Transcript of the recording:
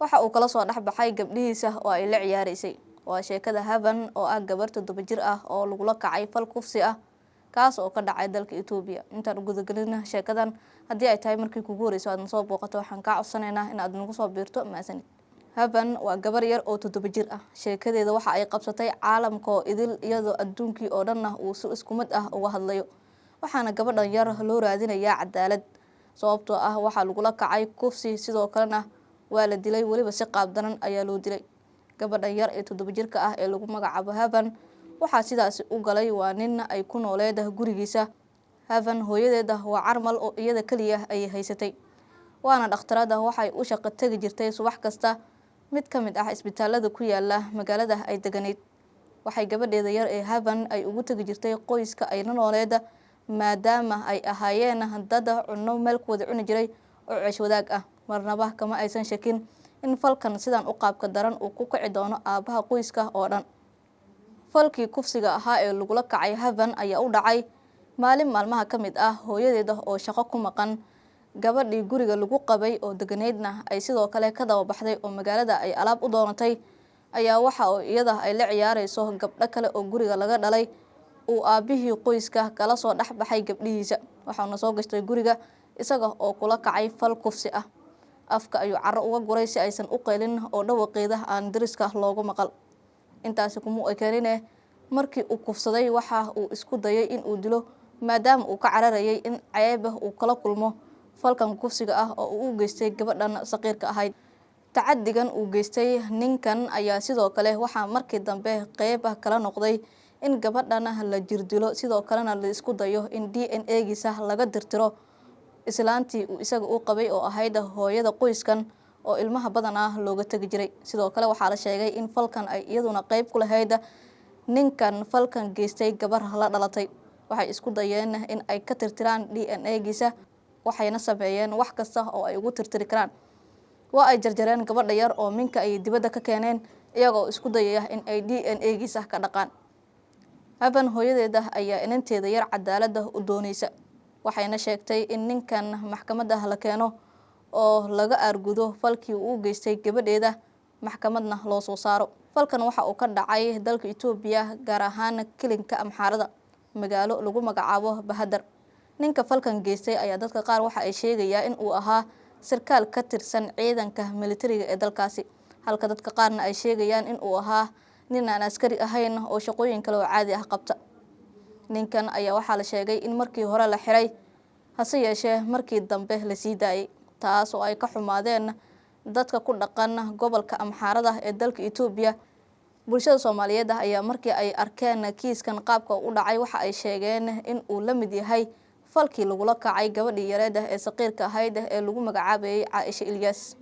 Waxa uu kala soo dhexbaxay gabdhihiisa oo ay la ciyaaraysay. Waa sheekada Haven oo ah gabar 7 jir ah oo lagula kacay fal kufsi ah, kaas oo ka dhacay dalka Etoobiya. Intaan u gudagelina sheekadan, haddii ay tahay markii kugu horeyso aad nasoo booqato, waxaan kaa codsanaynaa in aad nagu soo biirto. Maasanid. Haven waa gabar yar oo 7 jir ah. Sheekadeeda waxa ay qabsatay caalamka oo idil, iyadoo adduunkii oo dhanna uu si isku mid ah uga hadlayo. Waxaana gabadhan yar loo raadinayaa cadaalad, sababtoo ah waxaa lagula kacay kufsi, sidoo kalena waa la dilay, weliba si qaab daran ayaa loo dilay. Gabadhan yar ee 7 jirka ah ee lagu magacaabo Haven waxaa sidaasi u galay waa nin ay ku nooleed gurigiisa. Haven hooyadeeda waa carmal oo iyada keliya ayay haysatay, waana dhakhtarada. Waxay u shaqo tegi jirtay subax kasta mid ka mid ah isbitaalada ku yaala magaalada ay deganayd. Waxay gabadheeda yar ee Haven ay ugu tegi jirtay qoyska ay la nooleed, maadaama ay ahaayeen dad cunno meel ku wada cuni jiray oo ceesh wadaag ah. Marnaba kama aysan shakin in falkan sidan u qaabka daran uu ku kici doono aabbaha qoyska oo dhan. Falkii kufsiga ahaa ee lagula kacay Haven ayaa u dhacay maalin maalmaha ka mid ah, hooyadeeda oo shaqo ku maqan, gabadhii guriga lagu qabay oo deganeydna ay sidoo kale ka daba baxday oo magaalada ay alaab u doonatay, ayaa waxa oo iyada ay la ciyaareyso gabdho kale oo guriga laga dhalay uu aabbihii qoyska kala soo dhex baxay gabdhihiisa. Waxauna soo gashtay guriga isaga oo kula kacay fal kufsi ah. Afka ayuu caro uga guray si aysan u qaylin oo dhawaqeeda aan dariska loogu maqal. Intaasi kuma ekeenine, markii uu kufsaday waxa uu isku dayay in uu dilo, maadaama uu ka cararayay in ceeba uu kala kulmo falkan kufsiga ah oo uu u geystay gabadhan saqiirka ahayd. Tacadigan uu geystay ninkan ayaa sidoo kale waxaa markii dambe qeyb kala noqday in gabadhan la jirdilo, sidoo kalena la isku dayo in DNA-giisa laga tirtiro islaantii uu isaga u qabay oo ahayd hooyada qoyskan oo ilmaha badan ah looga tegi jiray. Sidoo kale waxaa la sheegay in falkan ay iyaduna qeyb ku lahayd ninkan falkan geystay gabar la dhalatay. Waxay isku dayeen in ay ka tirtiraan DNA-giisa, waxayna sameeyeen wax kasta oo ay ugu tirtiri karaan. Waa ay jarjareen gabadha yar oo minka ay dibadda ka keeneen, iyagoo isku dayaya in ay DNA-giisa ka dhaqaan. Haven hooyadeeda ayaa inanteeda yar cadaaladda u dooneysa, waxayna sheegtay in ninkan maxkamadda la keeno oo laga aargudo falkii uu u geystay gabadheeda, maxkamadna loo soo saaro. Falkan waxa uu ka dhacay dalka Etoobiya, gaar ahaan kilinka Amxaarada, magaalo lagu magacaabo Bahadar. Ninka falkan geystay ayaa dadka qaar waxa ay sheegayaa in uu ahaa sarkaal ka tirsan ciidanka militariga ee dalkaasi, halka dadka qaarna ay sheegayaan in uu ahaa nin aan askari ahayn oo shaqooyin kale oo caadi ah qabta. Ninkan ayaa waxaa la sheegay in markii hore la xiray, hase yeeshee markii dambe la sii daayay, taas oo ay ka xumaadeen dadka ku dhaqan gobolka Amxaarada ee dalka Etoobiya. Bulshada Soomaaliyeed ayaa markii ay arkeen kiiskan qaabka u dhacay waxa ay sheegeen in uu la mid yahay falkii lagula kacay gabadhii yareed ee saqiirka ahayd ee lagu magacaabayay Caaisha Ilyaas.